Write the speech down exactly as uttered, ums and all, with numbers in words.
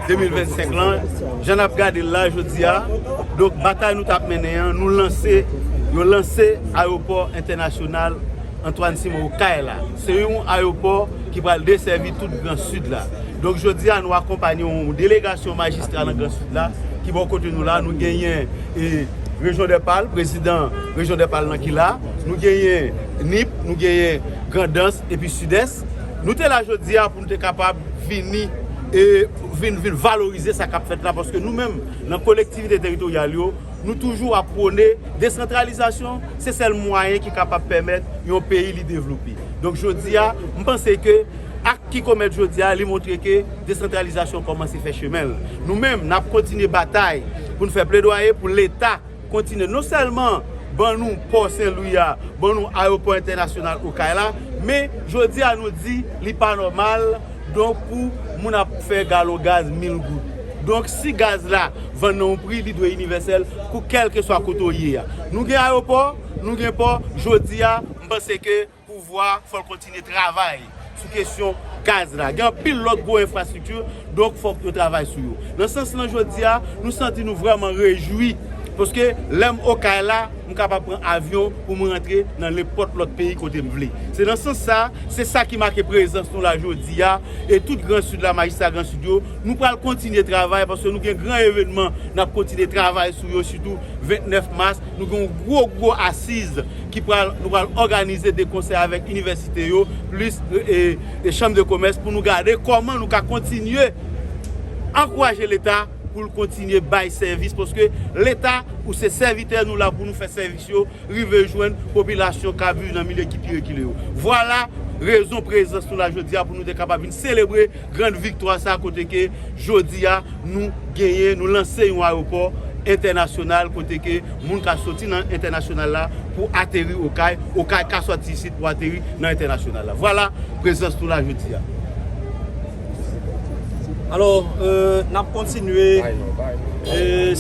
de mil vennsenk lan, jan n ap gade l la jodi a. Donk, batay nou t ap mennen an, nou lanse, yo lanse ayewopò entènasyonal Antoine Simon Okay la. Se yon ayewopò ki pral desèvi tout Gran Sid la. Donk, jodi a, nou akonpanye yon delegasyon majistra nan Gran Sid la, ki bò kote nou la. Nou genyen, e, Rejyon Dèpal, prezidan Rejyon Dèpal nan ki la. Nou genyen Nip, nou genyen Grandans, epi Sidès. Nou te la jodi a pou nou te kapab vini, e, vin, vin valorize sa k ap fèt la, paske nou menm, nan kolektivite teritoryal yo, nou toujou ap pwone desantralizasyon, se sèl mwayen ki kapab pèmèt yon peyi li devlope. Donk, jodi a, m panse ke ak ki komèt jodi a, li montre ke desantralizasyon kòmanse fè chemen l. Nou menm, n ap kontinye batay pou n fè pledwaye pou Leta kontinye non sèlman ban nou pò Sen Lwi a, ban nou ayewopò entènasyonal Okay la, men jodi a nou di li pa nòmal, donk, pou moun ap fè galon gaz mil goud. Donk, si gaz la vann nan yon pri, li dwe inivèsèl pou kèlkeswa kote w ye a. Nou gen ayewopò, nou gen pò, jodi a, m panse ke pouvwa fò l kontinye travay sou kesyon gaz la. Gen anpil lòt gwo enfrastrikti, donk fòk yo travay sou yo. Nan sans lan, jodi a, nou santi nou vrèman rejwi, paske lè m Okay la, m kapab pran avyon pou m rantre nan nenpòt lòt peyi kote m vle. Se nan sans sa, se sa ki make prezans nou la jodi a, e tout Gran Sid la, majistra Gran Sid yo, nou pral kontinye travay, paske nou gen gran evènman n ap kontinye travay sou yo, sitou vennèf mas, nou gen yon gwo, gwo asiz ki pral, nou pral òganize de konsè avèk inivèsite yo, plis, e, e chanm de komès, pou nou gade kòman nou ka kontinye ankouraje Leta pou l kontinye bay sèvis, paske Leta, ou se sèvitè, nou la pou nou fè sèvis yo rive jwenn popilasyon k ap viv nan milye ki pi rekile yo. Vwala rezon prezans nou la jodi a, pou nou te kapab vin selebre grann viktwa sa, kote ke jodi a nou genyen, nou lanse yon ayewopò entènasyonal, kote ke moun ka soti nan entènasyonal la pou ateri Okay, Okay ka soti isit pou ateri nan entènasyonal la. Vwala prezans nou la jodi a. Alò, e, n ap kontinye, e,